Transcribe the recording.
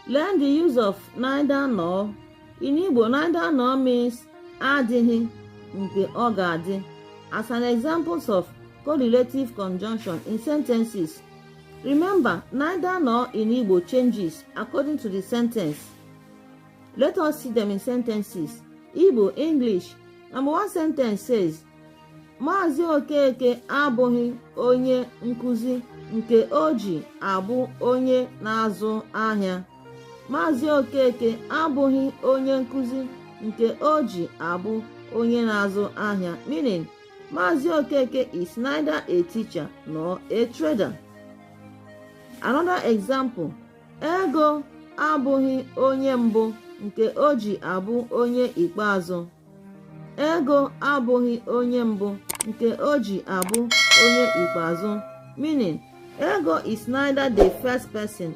Learn the use of neither nor. In Igbo, neither nor means adịghị nke ọ ga-adị, as an examples of correlative conjunction in sentences. Remember, neither nor in Igbo changes according to the sentence. Let us see them in sentences. Igbo, English. Number one sentence says, Maazị Okeke abụghị onye nkụzi nke o ji abụ onye na-azụ ahịa. Maazị Okeke abụghị onye nkụzi nke o ji abụ onye na-azụ ahịa. Meaning, Maazị Okeke is neither a teacher nor a trader. Another example, Ego abụghị onye mbụ nke o ji abụ onye ikpeazụ. Ego abụghị onye mbụ nke o ji abụ onye ikpeazụ. Meaning, Ego is neither the first person